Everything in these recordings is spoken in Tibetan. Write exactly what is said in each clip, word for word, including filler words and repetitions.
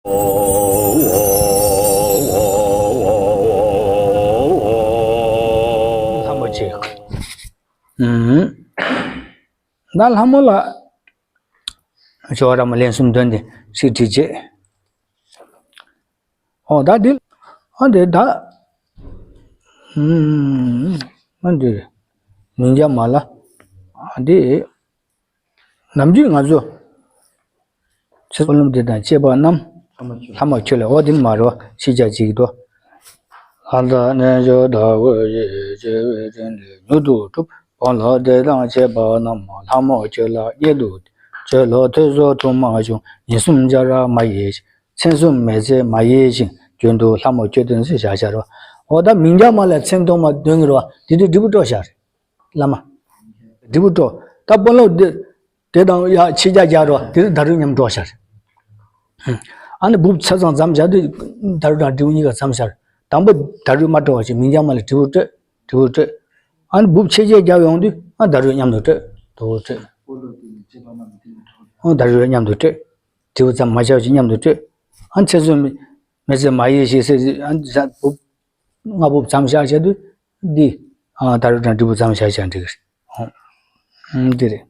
ལྷ་མོ་ཆེ། ཨུམ། ད་ལྷ་མོ་ལ། ཇོ་བོ་ར་མ་ལན་གསུམ་འདོན་ཏེ་ཚིག་བྲིས་རྗེས། ཨོ་ད་འདི། ཨ་འདི་ད། ཨུམ། ཨ་འདི། མིང་རྒྱ་མ་ལ། ཨ་འདི། ནམ་རྒྱུན་ང་ཚོ། ཚེ་སྲོག་ལམ་འདི་དང་བཅས་པ་རྣམས། ལྷ་མོ་ཁྱོད་ལ། འོ་འདི་མ་རོ་ཕྱི་རྒྱ་ཅིག་ཏོ། ཨ་ད་ནས་ཇོ་ད་འོ་ཡེ་ཇེ་བེ་རེ་ལེ་མྱུར་དུ་གྲུབ། བོན་ལ་འདི་དང་བཅས་པ་རྣམས། ལྷ་མོ་ཁྱོད་ལ་བསྙེན་དུ། ཁྱོད་ལ་ཐོས་བསམ་དུ་མ་བྱུང་། ཉིན་གསུམ་བྱ་ར་མ་ཡེ་ཞིང་། མཚན་གསུམ་མེལ་ཚེ་མ་ཡེ་ཞིང་། རྒྱུན་དུ་ལྷ་མོ་ཁྱོད་དོན་ཟེར་བྱ་བྱ་རོ། འོ་ད་མིང་རྒྱ་མ་ལ་མཚན་གཏོང་མ་འདོན་གི་རོ། དེ་དུས་འབྲས་བུ་སྤྲོ་བྱ་རེད། བླ་མ། འབྲས་བུ་སྤྲོ། ད་དཔོན་སློབ་དེ། དེ་དང་ཡ་ཕྱི་རྒྱ་རྒྱ་རོ། དེ་དུས་ད་རུང་མཉམ་འགྲོ་བྱ་རེད། ཨ་ནི་འབུབ་ཆ་ཚང་མཚམས་བཞག་དུས་ད་རུང་དང་འབྲས་བུ་གཉིས་ཀ་མཚམས་བཞག་དང་པོ་ད་རུང་མ་སྤྲོ་བ་ཞིག་མིང་རྒྱ་མ་ལ་འབྲས་བུ་སྤྲོད། འབྲས་བུ་སྤྲོད། ཨ་ནི་འབུབ་ཕྱི་རྒྱ་རྒྱ་ཡོང་དུས་ཨ་ད་རུང་མཉམ་དུ་སྤྲོད། ད་རུང་སྤྲོད། ཨ་ད་རུང་མཉམ་དུ་སྤྲོད། འབྲས་བུ་མཚམས་མ་བཞག་ཅིག་མཉམ་དུ་སྤྲོད། ཨ་མཚན་གསུམ་མེལ་ཚེ་མ་ཡེ་ཞིང་ཟེར། ཨ་འབུབ། ལྔ་འབུབ་མཚམས་བཞག་བྱས་དུས་འདི། ཨ་ད་རུང་དང་འབྲས་བུ་མཚམས་བཞག་བྱས་འགྲིག་གི་རེད། ཨ་འདི་རེད།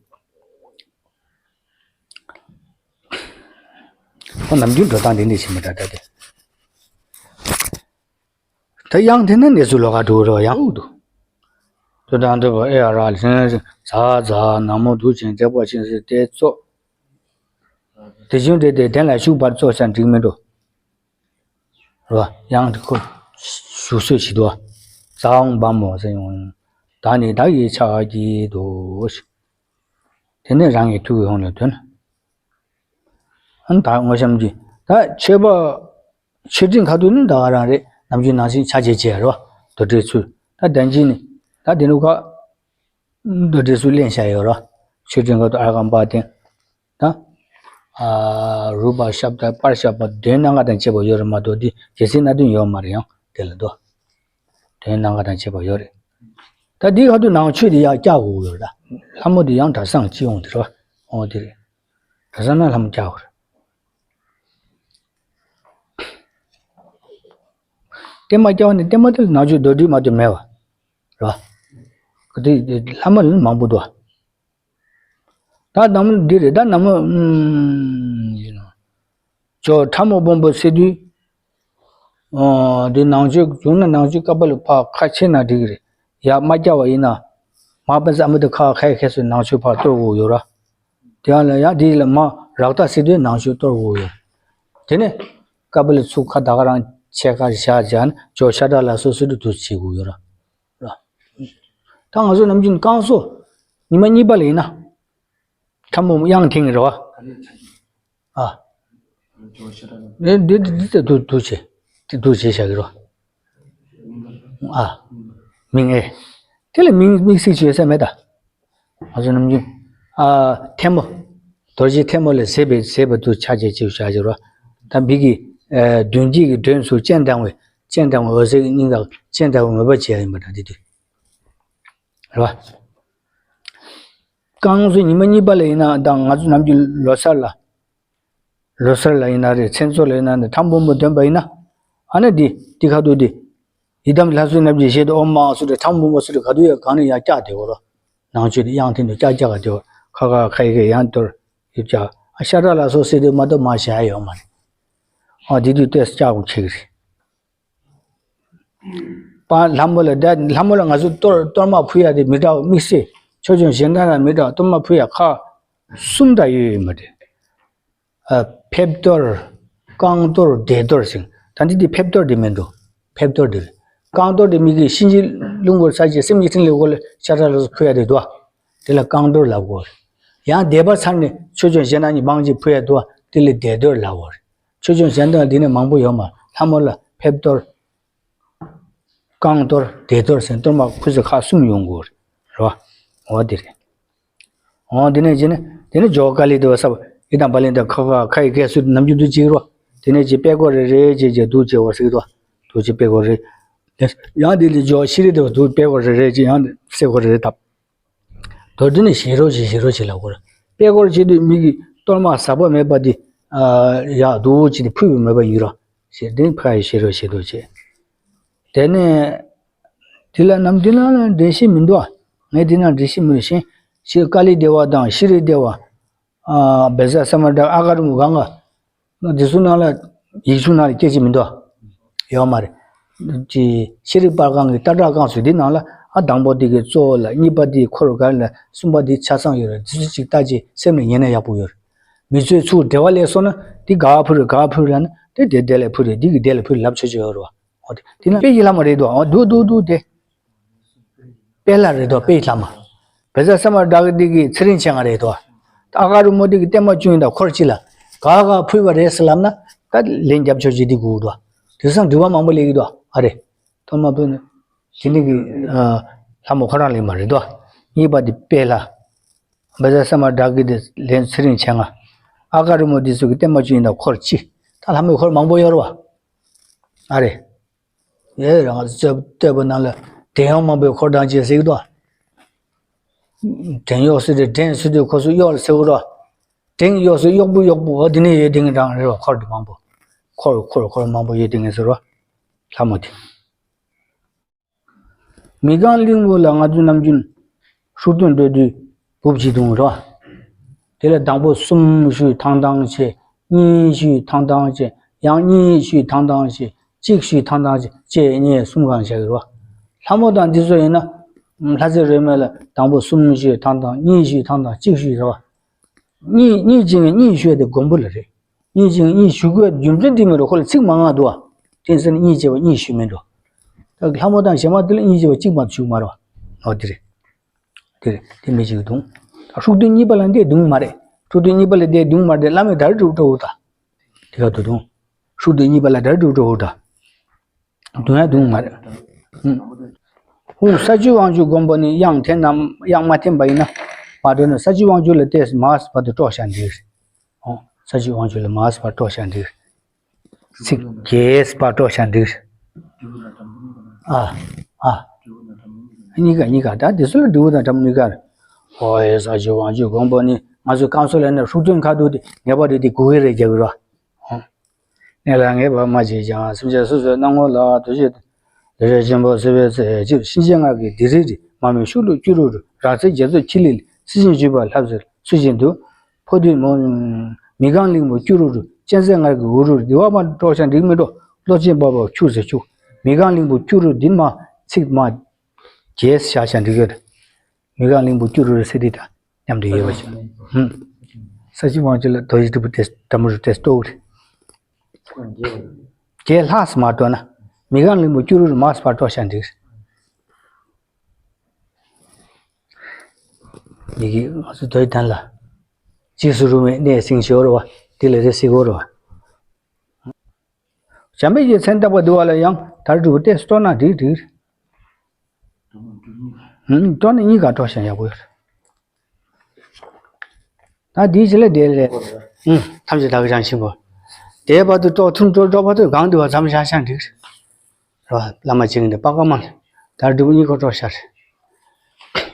ཁོ་ནམ་རྒྱུན་འགྲོ་སྟངས་འདི་འདྲ་ཞིག་མི་འདྲ་ད་དེ། ད་དབྱངས་འཐེན་ན་གནས་ཚུལ་ལོགས་ཀ་འགྲོ་རོགས་ཡང་འུ་དུ། དུ་དང་དུ་བ་ཨེ་ཨ་ར་ལ་ཟ་ཟ་ན་མོ་དུ་ཆེན་འཛེག་པ་ཆེན་ཟེར་དེ་གཙོ། དེ་བཞིན་དེ་དེ་དེ་ལ་ཞུགས་པར་གཙོ་བྱ་འགྲིག་མི་འགྲོ། རོ། ཡང་དེ་ཁོ། ཞུ་སྲོལ་ཞིག་འདུག་ས་འོང་བམ་མོ་ཟེར་ཡོང་། ད་ནི་བདག་གི་ཕྱག་གིས་འདུག་དེ་ནས་རང་གི་ཐུགས་ཡོང་ལ་དོན། ཨ་ནི་ད་དངོས་བཤམས་ཀྱི། ད་མཆོད་པ། མཆོད་སྤྲིན་ཁ་ཐུག་ནི་ད་ག་རང་རེད། ནམ་རྒྱུན་ནང་བཞིན་ཕྱག་རྒྱ་བྱས་རོ། རྡོར་དྲིལ་ཚུལ། ད་དན་ཅིག་ནི། ད་དེ་ནུ་ཁ། རྡོར་དྲིལ་ཚུལ་ལེན་བྱ་ཡོད་རོ། མཆོད་སྤྲིན་ཁ་ཐུག་ཨ་ཀམ་པ་དེ། ད། ཨ། རུ་པ་ཤབ་ད་པར་ཤབ་པ་དོན་སྣ་ཁ་དང་བཅས་པ་ཡོད་རེད་མ་གཏོགས་འདི་རྒྱལ་སྲིད་སྣ་བདུན་ཡོད་མ་རེད་ཡང་དེ་ལ་དོ། དོན་སྣ་ཁ་དང་བཅས་པ་ཡོད་རེད། ད་འདི་ཁ་ཐུག་ནང་ཆོས་འདི་ཡང་བཀྱག་དགོས་ཡོད་རེད་ད། ལྷ་མོ་འདི་ཡང་གྲྭ་ཚང་སྤྱི་ཡོངས་དེ་རེད་བ། འོ་དེ་རེད། གྲྭ་ཚང་ན་ལྷ་མོ་བཀྱག་དགོས་རེད། བརྟན་མ་བཀྱག་ནི་བརྟན་མ་དེ་ལ་ནང་ཆོས་མདོར་བསྡུས་མ་གཏོགས་མེད་བ། རེད་བ། ག་དུས་ལྷ་མོ་ལ་ནི་མང་པོ་འདུག་བ། ད་ནམ་འདི་རེད་ད་ནམ། ཨུམ། ཡིན་ནོ། ཇོ་ཁྲ་མོ་སྦོམ་པོ་སེ་དུས། ཨོ། འདི་ནང་ཆོས་བྱུང་ན་ནང་ཆོས་ཀ་པ་ལ་ཕ་ཁ་ཆེ་ན་འགྲིག་གི་རེད། ཡ་མ་བཀྱག་བ་ཡིན་ན། མ་པ་ས་མི་དུ་ཁ་ཁ་ཁ་སུ་ནང་ཆོས་ཕ་གཏོར་དགོས་ཡོད་ར། དེ་ཡང་ལ་ཡང་འདི་ལ་མ་རག་ད་སེ་དུས་ནང་ཆོས་གཏོར་དགོས་ཡོད། དེ་ནས། ཀ་པ་ལ་ཚུགས་ཁ་ད་ག་རང་ཆེ་ཁ་བཞག་བྱས་ན་ཇོ་ཤ་ཁྲ་ལ་སོ་སོ་དུ་དུ་བྱེད་དགོས་ཡོད་ར། ད་ང་ཚོ་ནམ་རྒྱུན་བསྐང་གསོ་ཉི་མ་གཉིས་པ་ལ་ཡིན་ན། ཁྲ་མོ་དབྱངས་འཐེན་གི་རེད་བ། ཨ། འདི་འདི་འདི་ཚེ་དུ་དུ་བྱེད། དེ་དུ་བྱེད་བཞག་གི་རེད་བ། ཨ། མིང་ཨེ། དེ་ལ་མིང་དམིགས་བསལ་བྱོས་ས་མེད་ད། ང་ཚོ་ནམ་རྒྱུན། ཨ། ཐལ་མོ། རྡོ་རྗེ་ཐལ་མོ་ལས་ཟེར་བའི་ཟེར་བ་དུ་ཆ་བྱེད་ཅེས་བྱ་བྱེད་རོ། ད་འབིག་གི། ཨ། མདུན་བསྐྱེད་ཀྱི་མགྲོན་ཚུར་སྤྱན་དྲངས་པའི་སྤྱན་དྲངས་པའི་འོད་ཟེར་གྱི་སྙིང་ག་སྤྱན་དྲངས་པའི་མོས་པ་བྱེད་ཡ་ཡིན་པ་འདྲ་འདི་དུས། རེད་བ། བསྐང་གསོ་ཉི་མ་གཉིས་པ་ལ་ཡིན་ན་དང་ང་ཚོ་ནམ་རྒྱུན་ལོ་གསར་ལ། ལོ་གསར་ལ་ཡིན་ན་རེད། མཚན་ཚོགས་ལ་ཡིན་ན་རེད། ཁྲ་མོ་སྦོམ་པོ་འདོན་པ་ཡིན་ན། ཨ་ནི་འདི་འདི་ཁ་ཐུག་འདི། ཡི་དམ་ལྷ་བསོད་ནམས་ཀྱི་ཞལ་དུ་ཨོཾ་མ་སུ་རེད། ཁྲ་མོ་སྦོམ་པོ་སུ་རེད། ག་དུས་ཡང་གང་ནས་ཡང་བཀྱག་དེ་བོ་རོ། ནང་ཆོས་དེ་དབྱངས་འཐེན་དུ་བཀྱག་བཀྱག་ག་དེ་བོ། ཁ་ཁ་ཁ་ཡི་གེ་ཡང་གཏོར། ཡུལ་བཀྱག་ཨ་ཤ་ཁྲ་ལ་སོགས་སེ་དེ་མ་གཏོགས་མ་བྱ་ཡ་ཡོད་མ་རེད། ཨ་འདི་དུས་ལྟས་བཀྱག་དགོས་ཁེག་རེད། པ་ལྷ་མོ་ལ་ད་ལྷ་མོ་ལ་ང་ཚོ་གཏོར་གཏོར་མ་ཕུལ་ཡ་དེ་མི་འདྲ་བ་དམིགས་བསལ། ཆོས་སྐྱོང་གཞན་དག་ལ་མི་འདྲ་བ་གཏོར་མ་ཕུལ་ཡ་ཁག་གསུམ་འདྲ་ཡོད་ཡོད་མ་རེད། ཨ། ཕེབས་གཏོར། བསྐང་གཏོར། བདེ་གཏོར་ཟེར། ད་འདི་དེ་ཕེབས་གཏོར་དེ་མིན་འགྲོ། ཕེབས་གཏོར་དེ་རེད། བསྐང་གཏོར་དེ་མི་དགེ་གཤིན་རྗེ་བློན་པོར་ཚར་གྱི་སེམས་ཀྱི་ཕྲིན་ལས་སྒོ་ལ་ཤ་ཁྲ་ལ་སོགས་ཕུལ་ཡ་དེ་འདུག་དེ་ལ་བསྐང་གཏོར་ལབ་དགོས། ཡང་བདེ་བ་ཚར་ནས་ཆོས་སྐྱོང་གཞན་དག་གཉིས་མང་གཅིག་ཕུལ་ཡ་འདུག་དེ་ལ་བདེ་གཏོར་ལབ་དགོས། ཆོས་སྐྱོང་གཞན་དག་འདི་ནས་མང་པོ་ཡོད་མ། ལྷ་མོ་ལ་ཕེབས་གཏོར། བསྐང་གཏོར། བདེ་གཏོར་ཟེར་གཏོར་མ་ཕུལ་ས་ཁག་གསུམ་ཡོང་དགོས་རེད་བ། འོ་དེ་རེད། འོ་དེ་ནས་ཅི་ནས་དེ་ནས་ཇོ་ཀ་ལི་དེ་བ་ས་ཡི་དམ་པ་ལེན་དང་ཁ་ཁ་ཁ་ཡི་གེ་སུ་ནམ་རྒྱུན་དུ་ཅིག་རོ། དེ་ནས་ཅི་པད་ཀོ་རེ་རེ་ཅེས་ཅེས་འདུག་ཅེས་བ་ཟིག་དོ། འདུག་ཅེས་པད་ཀོ་རེ། ཡང་དེ་ལས་ཇོ་ཤི་རི་དེ་བ་འདུག་པད་ཀོ་རེ་རེ་ཅེས་ཡང་སེ་ཀོ་རེ་རེ་བཏབ། མདོར་བསྡུས་ནས་ཞེ་རོ་ཞེ་ཞེ་རོ་ཞེ་ལ་གོ་ར། པད་ཀོ་རེ་བྱེད་དུས་མི་གི་གཏོར་མ་ཟག་པ་མེད་པ་དེ། ཨ་ཡག་འདུག་ཅེས་ཏེ་ཕུལ་བའི་མོས་པ་ཡིན་རོ། ཞེས་དེ་ཕ་ཡི་ཤེས་རོགས་བྱེད་དོ་ཅེས། དེ་ནས་དེ་ལ་ནམ་དེ་ན་ལ་འགྲེལ་བཤད་མི་འདུག་ངས་དེ་ན་འགྲེལ་བཤད་མི་རུ་ཤེས། ཤེས་ཀ་ལི་དེ་བ་དང་ཤི་རི་དེ་བ། ཨ་བེ་ཟ་ས་མ་དྲ་ཨ་ག་རུ་མུ་གང་ག་དེ་ཚོ་ནང་ལ་ཡིག་ཆུང་ནང་ལ་སྐད་ཆ་མི་འདུག་ཡོད་མ་རེད། ཅི་ཤེས་རིག་པར་ཁང་གི་ལྟ་གྲགས་རྐང་ཚོས་འདི་ནང་ལ་ཨ་དང་པོ་འདི་གི་གཙོ་བོ་ལ། གཉིས་པ་འདི་འཁོར་ག་ལ། གསུམ་པ་འདི་ཆ་ཚང་ཡོད་རེད། འདི་ཚོ་ཅིག་ལྟ་ཅི་སེམས་ལ་ཉན་ན་ཡག་པོ་ཡོད་རེད། མི་ཚོས་ཚུར་འབྲེལ་བ་ལས་སོང་ན་འདི་ག་ཕུ་རེད་ག་ཕུ་རེད་ལབ་ན་དེ་དེ་དེ་ལས་ཕུ་རེད། འདི་གི་དེ་ལས་ཕུ་རེད་ལབ་ཆོག་ཆོག་ཡོད་རེད་བ། འོ་དེ་དེ་ན་དཔེ་ཡི་ལྷ་མ་རེད་དོ། འོ་འདུག་འདུག་འདུག་དེ། དཔེ་ལྷ་རེད་དོ། དཔེ་ལྷ་མ། བེ་ཟ་ས་མ་དྲ་གི་འདི་གི་ཚེ་རིང་མཆེད་ལྔ་རེད་དོ། ཨ་ག་རུ་མོ་འདི་གི་བརྟན་མ་བཅུ་ཡིན་ད་འཁོར་གཅིག་ལ་ག་ག་ཕུལ་བ་རེད་ཟེར་ལབ་ན་ད་ལན་རྒྱབ་ཆོག་ཅིག་འདི་དགོས་དོ། དེ་སང་འདྲི་བ་མང་པོ་སླེབས་ཀྱི་དོ། ཨ་རེ། ཐོག་མ་ཕུལ་ན་དེ་འདི་གི་ཨ་ལྷ་མོ་ཁོ་རང་ལེན་མ་རེད་དོ། གཉིས་པ་འདི་དཔེ་ལྷ། བེ་ཟ་ས་མ་དྲ་གི་འདི་ལན་ཚེ་རིང་མཆེད་ལྔ། ཨ་ག་རུ་མོ་འདི་ཚོ་གི་བརྟན་མ་བཅུ་ཡིན་ད་འཁོར་གཅིག་ད་ལྷ་མོའི་འཁོར་མང་པོ་ཡོད་རེད་བ། ཨ་རེ། ཡེ་རང་ཚོ་བསྟོད་པ་ནང་ལ་བྲན་གཡོག་མང་པོའི་འཁོར་དང་བཅས་ཟེར་གྱི་འདུག་བྲན་གཡོག་ཟེར་ཏེ་བྲན་ཟེར་དུས་ཁོ་ཚོ་གཡོག་ལ་ཟེར་གྱི་རོ། བྲན་གཡོག་ཟེར་གཡོག་པོ་གཡོག་པོ་འོ་དེ་ནས་ཡོད་དེ་ངས་རང་རེད་བ། འཁོར་དེ་མང་པོ། འཁོར་འཁོར་འཁོར་མང་པོ་ཡོད་དེ་ངས་ཟེར་བ། ལྷ་མོ་དེ། མི་རྐང་གླིང་བུ་ལ་ང་ཚོ་ནམ་རྒྱུན་ཧྲུག་སྟོན་འགྲོ་དུས་འབུབ་ཅིག་འདུག་རོ། དེ་ལ་དང་པོ་གསུམ་ཞུས་ཐང་ཐང་བྱས། གཉིས་ཞུས་ཐང་ཐང་བྱས། ཡང་གཉིས་ཞུས་ཐང་ཐང་བྱས། གཅིག་ཞུས་ཐང་ཐང་བྱས། གཅིག་གཉིས་གསུམ་གང་བྱ་གི་རོ། ལྷ་མོ་དང་འདི་ཚོ་ཡིན་ན། ལྷ་རྫས་རོལ་མོ་ལ་དང་པོ་གསུམ་ཞུས་ཐང་ཐང་། གཉིས་ཞུས་ཐང་ཐང་། གཅིག་ཞུས་རོ། གཉིས་གཉིས་བྱས་ནས་གཉིས་ཞུས་དེ་དགོན་པ་ལ་རེད། གཉིས་བྱས་ནས་གཉིས་ཞུ་དགོས་རྒྱུ་མཚན་འདི་མེད་རོ། ཁོ་ལ་ཚིག་མང་ང་འདུག་བ། དེ་ཟེར་ན་གཉིས་བྱས་པ་གཉིས་ཞུས་མེད་འགྲོ། ད་ལྷ་མོ་དང་གཞན་མ་དེ་ལ་གཉིས་བྱས་པ་གཅིག་མ་གཏོགས་ཞུ་མ་རོ། འོ་དེ་རེད། དེ་རེད། དེ་མི་གཅིག་གི་དུང་། ད་ཧྲུག་སྟོན་གཉིས་པ་ལ་འདི་དུང་མ་རེད། ཧྲུག་སྟོན་གཉིས་པ་ལ་འདི་དུང་མ་རེད། བླ་མས་ད་རེས་སྒྲུབ་འགྲོ་འུ་ད། དེ་ག་དུ་དུང་། ཧྲུག་སྟོན་གཉིས་པ་ལ་ད་རེས་སྒྲུབ་འགྲོ་འུ་ད། དུང་ཡ་དུང་མ་རེད། ཧུང་། ས་བཅུ་དབང་ཕྱུག་མགོན་པོ་ནི་དབྱངས་དེ་རྣམས་དབྱངས་མ་འཐེན་པ་ཡིན་ན། མ་འགྲོ་ན་ས་བཅུ་དབང་ཕྱུག་ལ་ཏེས་མ་སི་བར་དུ་དཀྲོག་བྱ་འགྲིག་ཨོ། ས་བཅུ་དབང་ཕྱུག་ལ་མ་སི་བར་དཀྲོག་བྱ་འགྲིག་ཚིག་རྒྱས་པ་དཀྲོག་བྱ་འགྲིག་ཨ། ཨ། གཉིས་ཀ་གཉིས་ཀ་ད་དེ་ཚོ་ལ་འབྲས་བུ་དང་འབྲས་མོ་གཉིས་ཀ་རེད། ཨོ་ཡེ་ས་བཅུ་དབང་ཕྱུག་མགོན་པོ་ནི་ང་ཚོའི་སྐམ་སོ་ལ་ནི་ཧྲུག་སྟོན་ཁ་ཐུག་དེ་ངེས་པར་དུ་དེ་དགོས་ཀྱི་རེད་རྒྱག་གི་རོ། ཨོ། གནས་ལ་ངེས་པར་མ་བྱེད་ཀྱང་། སེམས་ཅན་སོ་སོའི་སྣང་ངོ་ལ་དུ་བྱེད་དུ། ལས་རིགས་ཆེན་པོ་བཟོད་པའི་ཚེ་གཅིག་གཤིན་རྗེ་ལྔ་གི་སྡིག་རིགས་རིགས། མ་མོའི་ཤུགས་ལུ་སྐྱུ་རུ་རུ། རང་ཚེ་རྒྱ་མཚོ་ཆུ་ལས་ལས། སྲིད་ཞིའི་བྱུས་པ་ལྷ་ཚེ་ཚུལ་བཞིན་དུ། ཕོ་དུས་མོ། མི་རྐང་གླིང་བུ་སྐྱུ་རུ་རུ། གཅན་གཟན་ལྔ་གི་འུ་རུ་རུ། འདི་བ་མ་དཀྲོག་བྱ་འགྲིག་མི་འགྲོ། བློ་ཆེན་པ་བ་ཁྱུག་ཟེར་ཁྱུག་མི་རྐང་གླིང་བུ་སྐྱུ་རུ་འདི་མ་ཚིག་མ། རྒྱས་བཞག་བྱ་འགྲིག་ཡོད། མི་རྐང་གླིང་བུ་སྐྱུ་རུ་རུ་ཟེར་འདི་དང་མཉམ་དུ་ཡོད་པ་ཞིག་ཧུམ། ས་བཅུ་དབང་ཕྱུག་ལ་རྡོ་རྗེ་དྲིལ་བུ་སྟེ་འབྲས་མོ་རུ་སྟེ་སྟོག་རེད། རྒྱས་ལྷག་སུ་མ་སྤྲོ་ན། མི་རྐང་གླིང་བུ་སྐྱུ་རུ་རུ་མ་སུ་བར་སྤྲོ་བྱ་འགྲིག་ཡི་གེ་ང་ཚོ་དོའི་དན་ལ། འཇིགས་སུ་རུང་བའི་གནས་སྲིང་ཞོར་བ། དེ་ལ་རེ་སྲིད་གོ་ར་བ། བྱམས་པའི་ཡིད་མཚན་བརྟག་པ་འདུལ་བ་ལ་ཡང་དར་སྒྲུབ་སྟེ་སྤྲོ་ན་འགྲིག་འགྲིག་ཧུམ། སྤྲོ་ན་གཉིས་ཀ་སྤྲོ་བྱ་ཡག་པོ་ཡོད། ད་འདིའི་རྗེས་ལ་དེ་ལས། ཨུམ། ཐམས་ཅད་བདག་གིས་བྱང་ཆུབ་བོ། དེའི་བར་དུ་དཀྲོག་ཐུན་དཀྲོག་དཀྲོག་བར་དུ་གང་འདུལ་བ་མཚམས་བཞག་བཞག་འགྲིག་རེད་བ། བླ་མ་བྱིངས་འདི་པ་ཀ་མ་ལ། ད་སྒྲུབ་གཉིས་ཀ་དཀྲོག་བཞག་རེད།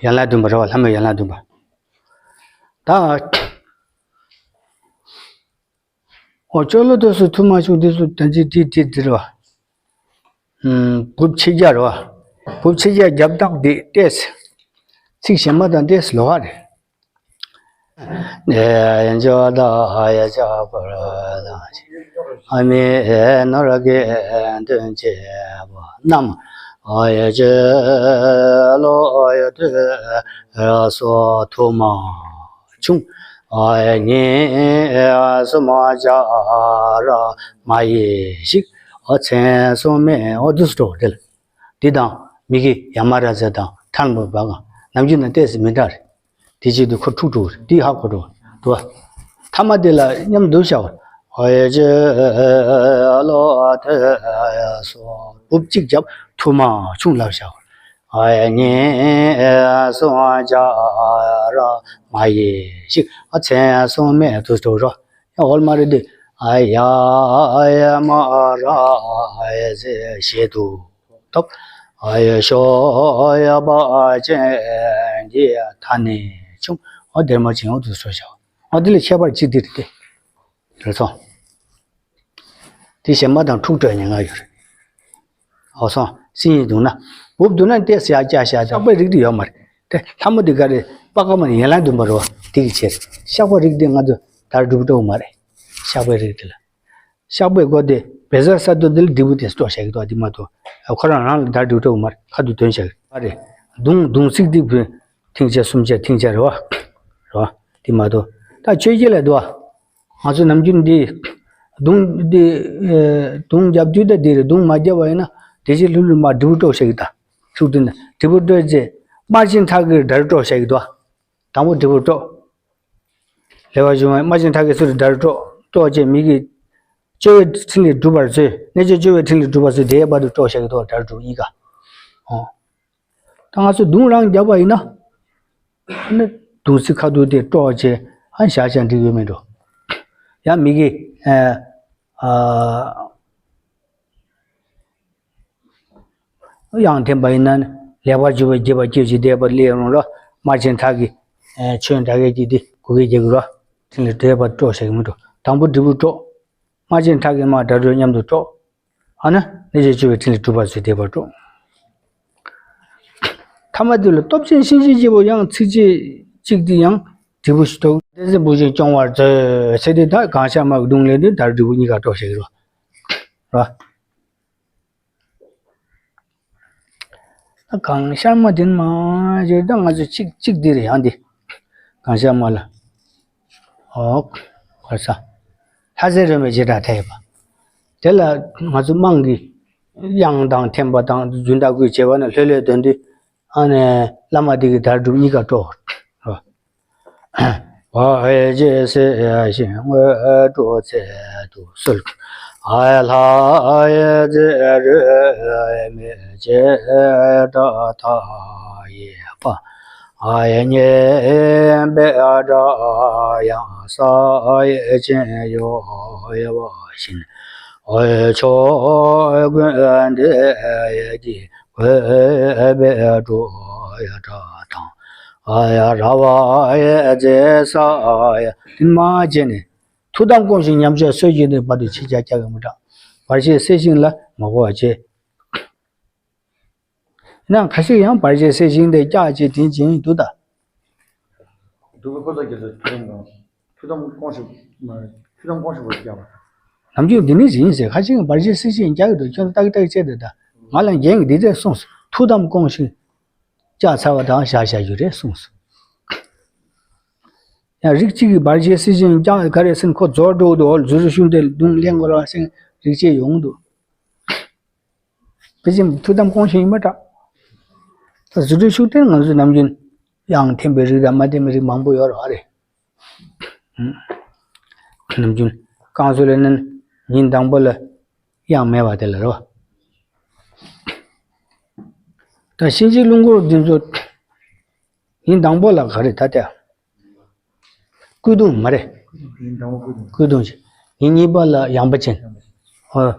ཡན་ལག་བདུན་པ་རེད་བ། བླ་མའི་ཡན་ལག་བདུན་པ། ད། ཨོ་ཅོ་ལོ་དུས་སུ་ཐུ་མ་ཆུང་དུས་སུ་ད་ཅི་ཏི་ཏི་ཏི་རེད་བ། ཨུམ། སྦུབ་ཆིག་བརྒྱ་རེད་བ། སྦུབ་ཆིག་བརྒྱ་རྒྱབ་རྟགས་འདི་ཏེས། ཚིག་གཞན་མ་དང་ཏེས་ལོ་བ་རེད། ཨེ་ཇོ་ད་ཨ་ཡ་ཇ་པ་ར་ད་ཨ་མི་ཨེ་ནོ་ར་གེ་དོན་བྱེད་པ་རྣམས་ཨ་ཡ་ཇ་ལོ་ཨ་ཡ་དོ་སོ་ཐུ་མ་ཆུང་ཨ་ཡ་ཉི་ཨ་སུ་མ་ཇ་ར་མ་ཡེ་ཤིག་ཨ་མཚན་སུ་མེ་ཨོ་དུ་སུ་ཏོ་དེ་ལ་འདི་དང་མི་གི་ཡ་མ་ར་ཛ་དང་ཐར་མོ་བ་གང་ནམ་རྒྱུན་ན་ཏེས་མི་འདྲ་རེད། དེ་བྱེད་དུས་ཁོ་འཁྲུག་འགྲོ་རེད། དེ་ཧ་གོ་འགྲོ་འདུག་བ། ཐ་མ་དེ་ལ་མཉམ་དུ་བྱ་བ། ཨ་ཡ་ཇ་ལོ་ཨ་ཐ་ཡ་སོ་སྦུབ་གཅིག་བརྒྱབ་ཐུ་མ་ཆུང་ལབ་བྱ་བ། ཨ་ཡ་ཉི་སུ་ཇ་ར་མ་ཡེ་ཤིག་ཨ་མཚན་སུ་མེ་དུ་སྟོ་རོ། ཡ་འོལ་མ་རེད་དེ། ཨ་ཡ་ཨ་ཡ་མ་ར་ཨ་ཡ་ཟེ་ཞེ་དུ། ཐོབ། ཨ་ཡ་ཤོ་ཡ་བ་ཅན་གྱི་ཐ་ནི་ཆུང་། ཨ་དེར་མ་ཅན་འོ་དུ་སོ་ཤ། ཨ་དེ་ལས་ཁྱད་པར་ཅི་དེ་རེད་དེ། རེད་སོང་། དེ་གཞན་མ་དང་འཁྲུག་འགྲོ་ཉེན་ཁ་ཡོད་རེད། འོ་སོང་། སྲིན་ཡིན་འདུག་ན། འབུབ་འདུག་ན་ཏེ་ཟེར་ཡ་སྐྱ་ཤ་ཤ་པའི་རིགས་དེ་ཡོད་མ་རེད། དེ་ལྷ་མོ་དེ་ག་རེ་པ་ཀ་མ་ཡན་ལག་བདུན་པ་རེད་བ། དེ་གི་ཕྱིར་ཤ་པའི་རིགས་དེ་ང་ཚོ་དར་འབྲུ་སྤྲོ་མ་རེད། ཤ་པའི་རིགས་དེ་ལ། ཤ་པའི་སྒོ་དེ་བེ་ཟ་ས་དོ་དེ་ལ་འབྲས་བུ་དེ་སྤྲོ་བྱ་གི་འདུག་དེ་མ་གཏོགས། ཁོ་རང་རང་ལ་དར་འབྲུ་སྤྲོ་མ་རེད། ཁ་ཐུག་དོན་བྱ་གི་མ་རེད། མདུང་མདུང་ཚིག་དེ་བུ་ཐེངས་ཆ་གསུམ་ཆ་ཐེངས་ཆ་རེད་བ། རེད་བ། དེ་མ་གཏོགས་ད་ཆོས་བརྒྱད་ལ་འདུག་བ། ང་ཚོ་ནམ་རྒྱུན་འདི་མདུང་འདི་མདུང་རྒྱབ་དུས་ད་འདི་རེད། མདུང་མ་རྒྱབ་པ་ཡིན་ན་དེ་ཕྱིར་ལྷུ་ལྷུ་མ་འབྲས་བུ་སྤྲོ་བྱ་གི་ད། ཚུགས་དུས་ན་འབྲས་བུ་སྤྲོ་ཚེ་དམར་ཆེན་ཐག་གིས་དར་སྤྲོ་བྱ་གི་འདུག་བ། དང་པོ་འབྲས་བུ་སྤྲོ། ལེགས་པར་བྱུང་བ་དམར་ཆེན་ཐག་གིས་སུ་རུ་དར་སྤྲོ་སྤྲོ་བྱས་མི་གི་བཅོལ་བའི་ཕྲིན་ལས་སྒྲུབ་པར་མཛོད། གནོད་བྱེད་བཅོལ་བའི་ཕྲིན་ལས་སྒྲུབ་པར་མཛོད། དེའི་བར་དུ་སྤྲོ་བྱ་གི་འདུག་བ། དར་སྒྲུབ་གཉིས་ཀ། ཨོ། ད་ང་ཚོ་མདུང་རང་རྒྱབ་པ་ཡིན་ན། ཨ་ནི་མདུང་ཚིག་ཁ་ཐུག་དེ་སྤྲོ་བྱས་ཨ་བཞག་བཞག་འགྲིག་ཡོད་མེད་འགྲོ། ཡང་མི་གི་ཨ་ཨ། དབྱངས་འཐེན་པ་ཡིན་ན་ནི་ལེགས་པར་གྱུར་པའི་དགྱེས་པ་སྐྱེད་ཅིང་བདེ་བར་སླེབས་རུང་ལ། དམར་ཆེན་ཐག་གིས་ཆོས་འདྲ་སྐད་ཀྱིས་འདི་གུ་གེ་རྒྱག་གི་རོ། ཕྲིན་ལས་འགྲེལ་པར་སྤྲོ་བྱ་གི་མི་འགྲོ། དང་པོ་འབྲས་བུ་སྤྲོ། དམར་ཆེན་ཐག་གིས་མར་དར་སྤྲོ་མཉམ་དུ་སྤྲོ། ཨ་ནི་གནོད་བྱེད་བཅོལ་བའི་ཕྲིན་ལས་སྒྲུབ་པར་མཛོད། བདེ་བར་སྤྲོ། ཐ་མ་དེ་ལ་སྟོབས་ཆེན་གཤིན་རྗེའི་སྐྱེས་བུ་ཡང་ཚིགས་བཅད་གཅིག་དེ་ཡང་འབྲས་བུ་ཞིག་ཐོབ། དེ་ཚེ་བུ་ཞིག་སྐྱོང་བར་མཛོད་ཟེར་དེ་ད་གང་ཤར་མ་གི་མདུང་ལས་དེ་དར་འབྲས་བུ་གཉིས་ཀ་སྤྲོ་བྱ་གི་རོ། རོ། ད་གང་ཤར་མ་དེ་མ་བྱས་ད་ང་ཚོ་གཅིག་གཅིག་འདི་རེད་ཡང་འདི། གང་ཤར་མ་ལ། ཨོ། གར་ས། ལྷ་རྫས་རོལ་མོའི་བྱེ་བྲག་ཐེག་པ། དེ་ལ་ང་ཚོ་དམངས་ཀྱི་དབྱངས་དང་འཐེན་པ་དང་རྒྱུན་དག་གུས་བྱེད་པ་ན་ལྷོད་ལྷོད་འདོན་དུས། ཨ་ནི་བླ་མ་དེ་གི་དར་སྒྲུབ་གཉིས་ཀ་སྤྲོ། ཨོ། བ་ཡེ་ཇེ་སེ་ཡ་ཤིན་དངོས་གྲུབ་ཚེ་དུ་གསོལ། ཨ་ཡ་ལྷ་ཡེ་ཛེ་རེ་མེ་ཇེ་ཏྲ་ཐ་ཡེ་པ། ཨ་ཡ་ཉེ་བེ་ཏྲ་ཡང་ས་ཡེ་ཅན་ཡོ་ཡེ་བ་ཤིན། ཨོ་ཡ་ཆོ་ཀུན་དེ་ཡེ་ཀྱི་གོས་བེ་ཏྲོ་ཡ་ཏྲ་དང་། ཨ་ཡ་ར་བ་ཡེ་ཛེ་ས་ཡ་ཏིན་མ་བྱས་ནས། ཐུགས་དམ་སྐོང་ཞིང་ཉམས་བཞེས་གསོལ་གྱིན་དེ་བར་དུ་ཕྱི་རྒྱལ་སྐྱག་གི་མི་དྲག་བར་ཆད་སེལ་ཞིང་ལ་མ་གོ་བ་བྱེད། ན་ཁ་ཤས་ཡང་བར་ཆད་སེལ་ཞིང་དེ་སྐྱག་བྱེད་དེ་བྱེད་ཡིན་འདུག་ད། འདུག་པའི་ཁོ་ཚོ་གྱི་ཚོ་ཐུགས་དམ་སྐོང་ཐུགས་དམ་སྐོང་ཞིང་མ་ཐུགས་དམ་སྐོང་ཞིང་བར་སྐྱག་པ། ནམ་རྒྱུན་འདི་ནི་ཡིན་ཟེར་ཁ་ཤས་ཀྱིས་བར་ཆད་སེལ་ཞིང་སྐྱག་གི་འདུག་ཁྱོད་ཏག་ཏག་བྱས་དེ་ད། ང་ལ་རྒན་གྱིས་འདི་འདྲས་གསུངས་སོང་། ཐུགས་དམ་སྐོང་ཞིང་སྐྱག་ཚར་བ་དང་བཞག་བཞག་རྒྱུ་རེད་གསུངས་སོང་། ཡང་རིགས་གཅིག་གིས་བར་ཆད་སེལ་ཞིང་སྐྱག་ག་རེ་ཟེར་ན་ཁོ་རྫོགས་འགྲོ་འདུག་རྫུ་འཕྲུལ་ཤུགས་ལྡན་མདུང་ལེན་དགོས་ར་ཟེར་རིགས་གཅིག་ཡོང་འདུག་དེ་བཞིན་ཐུགས་དམ་སྐོང་ཞིང་ཡིན་པ་འདྲ། ད་རྫུ་འཕྲུལ་ཤུགས་ལྡན་ང་ཚོས་ནམ་རྒྱུན་དབྱངས་འཐེན་པའི་རིགས་དང་མ་འཐེན་པའི་རིགས་མང་པོ་ཡོད་རེད་བ་རེད། ནམ་རྒྱུན་བསྐང་གསོ་ལས་ནི་ཉིན་དང་པོ་ལ་དབྱངས་མེད་པ་དེ་ལ་རེད་བ། ད་གཤིན་རྗེའི་རླུང་འཁོར་འདི་ཚོ་ཉིན་དང་པོ་ལ་ག་རེ་ད་ལྟ། སྐུ་གདུང་མ་རེད། ཡིན་དང་པོ་སྐུ་གདུང་། སྐུ་གདུང་ཞིག་ཉིན་གཉིས་པ་ལ་ཡངས་པ་ཅན། ཨོ།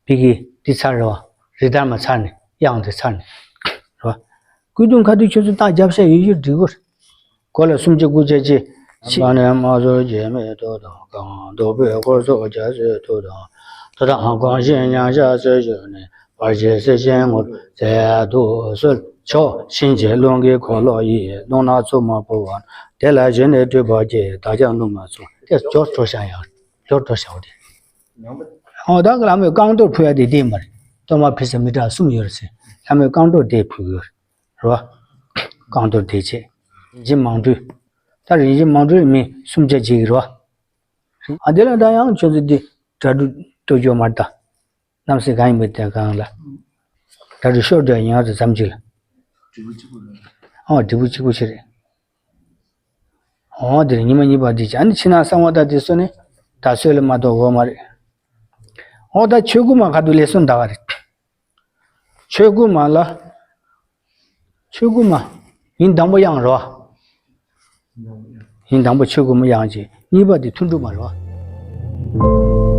བི་གི་འདི་ཚར་རེད་བ། རི་དར་མ་ཚར་ནས་དབྱངས་དེ་ཚར་ནས། རེད་བ། སྐུ་གདུང་ཁ་ཐུག་ཁྱོད་ཚོ་རྟགས་རྒྱབ་ཤ་ཡོད་ཡོད་འགྲིག་གོ། གོ་ལ་སུམ་ཅུ་དགུ་བརྒྱ་ཅེ། ཕྱི་ནས་མ་བཟོད་རྒྱལ་མེད་ཐུགས་དམ་བསྐང་། བདུག་སྤོས་བསྐོར་སོགས་རྒྱ་མཚོའི་མཐུ་དང་། ཐུགས་དམ་སྐོང་ཞིང་མཉམ་བཞག་སྲོད་ཞུགས་ནས། བར་ཆད་སེལ་ཞིང་ངོ་བོར་མཛད་དུ་གསོལ། ཕྱོགས་གཤིན་རྗེའི་རླུང་གིས་འཁོར་ལོ་ཡི། རླུང་ནག་འཚུབ་མ་འཕུ་བར། དེ་ལ་ཞོན་ནས་སྤྲུལ་པ་སྐྱེས། བདག་ཀྱང་རླུང་མ་འཚུབ། དེ་སྐྱོར་འགྲོ་བཞག་ཡང་སྐྱོར་འགྲོ་བཞག་དེ། ཨོ་ད་བླ་མས་བསྐང་གཏོར་ཕུལ་ཡ་དེ་དེ་མ་རེད། གཏོར་མ་ཕུལ་ས་མི་འདྲ་གསུམ་ཡོད་རེད་ཟེར། བླ་མས་བསྐང་གཏོར་དེ་ཕུལ་གི་ཡོད་རེད་བ། བསྐང་གཏོར་དེ་བྱས། རིན་ཆེན་མང་སྤྲུལ། ད་རིན་ཆེན་མང་སྤྲུལ་མི་སུམ་བརྒྱ་བྱེད་ཀྱི་རེད་བ། ཨ་དེ་ལ་ད་ཡང་ཁྱོད་ཚོ་འདི་གྲ་སྒྲིག་གཏོད་རྒྱུ་མ་རེད་ད། རྣམ་སྲས་གང་ཡིན་པའི་དེ་གང་ལ། གྲ་སྒྲིག་ཤོར་འགྲོ་ཡ་ཡིན་ང་ཚོ་མཚམས་གཅིག་ལ། འབྲས་བུ་གཅིག་པུ་རེད། ཨོ་འབྲས་བུ་གཅིག་པུ་ཞིག་རེད། ཨོ་འདིར་ཉི་མ་གཉིས་པ་འདི་བྱས་ཨ་ནི་ཕྱི་ནང་གསང་བ་དང་དེ་ཚོ་ནི་ད་གསོལ་ལ་མ་གཏོགས་འོ་མ་རེད། ཨོ་ད་ཆོས་སྐུ་མ་ཁ་ཐུག་ལས་སོང་ད་ག་རེད། ཆོས་སྐུ་མ་ལ། ཆོས་སྐུ་མ། ཉིན་དང་པོ་དབྱངས་རོ། ཉིན་དང་པོ་ཆོས་སྐུ་མ་དབྱངས་བྱས་གཉིས་པ་དེ་ཐུན་དྲུག་མ་རོ།